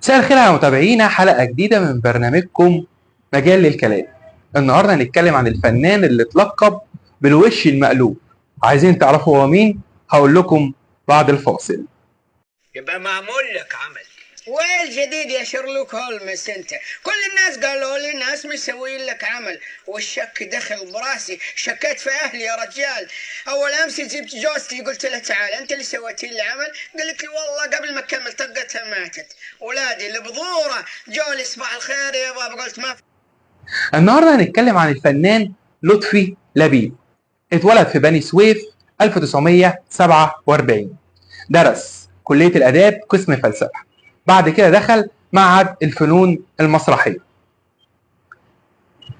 مساء الخير على متابعينا، حلقة جديدة من برنامجكم مجال للكلام. النهاردة هنتكلم عن الفنان اللي اتلقب بالوش المقلوب. عايزين تعرفوا هو مين؟ هقول لكم بعد الفاصل. يبقى معمول لك عمل. وين الجديد يا شيرلوك هولمز انت؟ كل الناس قالوا لي ناس مسويين لك عمل، والشك دخل براسي، شكيت في اهلي يا رجال. اول امس جبت جوزتي قلت لها تعال انت اللي سويتي لي عمل، قالت لي والله قبل ما اكمل طقتها ماتت. اولادي اللي بذوره جولي صباح الخير يا بابا، قلت ما. النهارده هنتكلم عن الفنان لطفي لبيب. اتولد في بني سويف 1947، درس كلية الآداب قسم فلسفة، بعد كده دخل معهد الفنون المسرحية،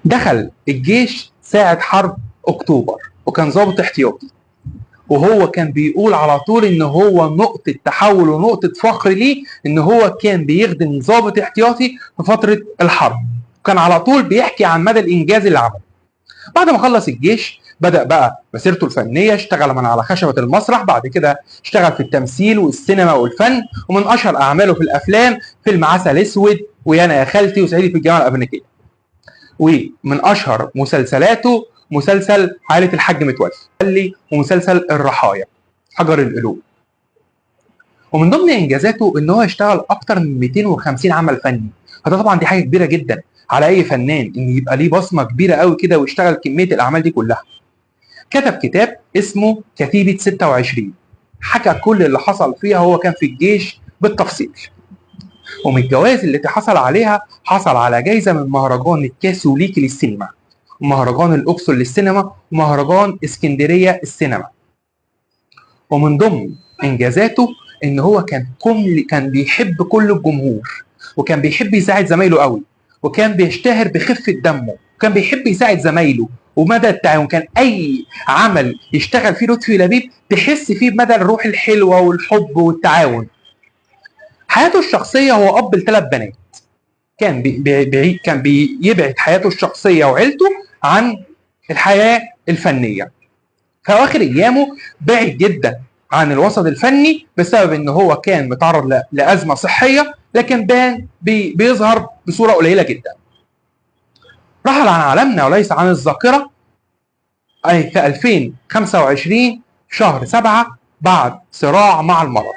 دخل الجيش ساعة حرب أكتوبر وكان ضابط احتياطي، وهو كان بيقول على طول إن هو نقطة تحول ونقطة فخر ليه إن هو كان بيخدم ضابط احتياطي في فترة الحرب، كان على طول بيحكي عن مدى الإنجاز اللي عمله. بعد ما خلص الجيش بدأ بقى مسيرته الفنية، اشتغل من على خشبة المسرح، بعد كده اشتغل في التمثيل والسينما والفن، ومن أشهر أعماله في الأفلام فيلم عسل أسود ويانا يا خالتي وصعيدي في الجامعة الأمريكية. ومن أشهر مسلسلاته مسلسل عائلة الحاج متولي ومسلسل الرحايا حجر القلوب. ومن ضمن إنجازاته إن هو اشتغل أكتر من 250 عمل فني، فده طبعا دي حاجة كبيرة جدا على أي فنان إن يبقى ليه بصمة كبيرة قوي كده ويشتغل كمية الأعمال دي كلها. كتب كتاب اسمه كتيبة 26، حكى كل اللي حصل فيها هو كان في الجيش بالتفصيل. ومن الجوائز اللي حصل عليها حصل على جايزة من مهرجان الكاثوليكي للسينما، ومهرجان الأقصر للسينما، ومهرجان اسكندرية السينما. ومن ضمن إنجازاته إن هو كان بيحب كل الجمهور، وكان بيحب يساعد زمايله قوي، وكان بيشتهر بخفة دمه، وكان بيحب يساعد زمايله ومدى التعاون. كان اي عمل يشتغل فيه لطفي لبيب تحس فيه بمدى الروح الحلوة والحب والتعاون. حياته الشخصية هو اب لثلاث بنات، كان كان بيبعد حياته الشخصية وعيلته عن الحياة الفنية. في اواخر ايامه بعد جدا عن الوسط الفني بسبب ان هو كان متعرض لازمه صحية، لكن بان بيظهر بصورة قليله جدا. رحل عن عالمنا وليس عن الذاكرة أي في 2025 شهر 7 بعد صراع مع المرض،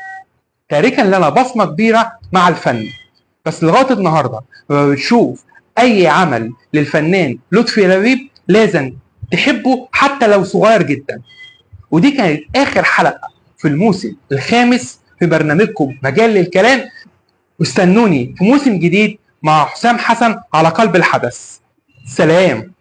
تاركا لنا بصمة كبيرة مع الفن. بس لغاية النهارده لما بتشوف اي عمل للفنان لطفي لبيب لازم تحبه حتى لو صغير جدا. ودي كانت اخر حلقة في الموسم الخامس في برنامجكم مجال للكلام، واستنوني في موسم جديد مع حسام حسن على قلب الحدث. سلام.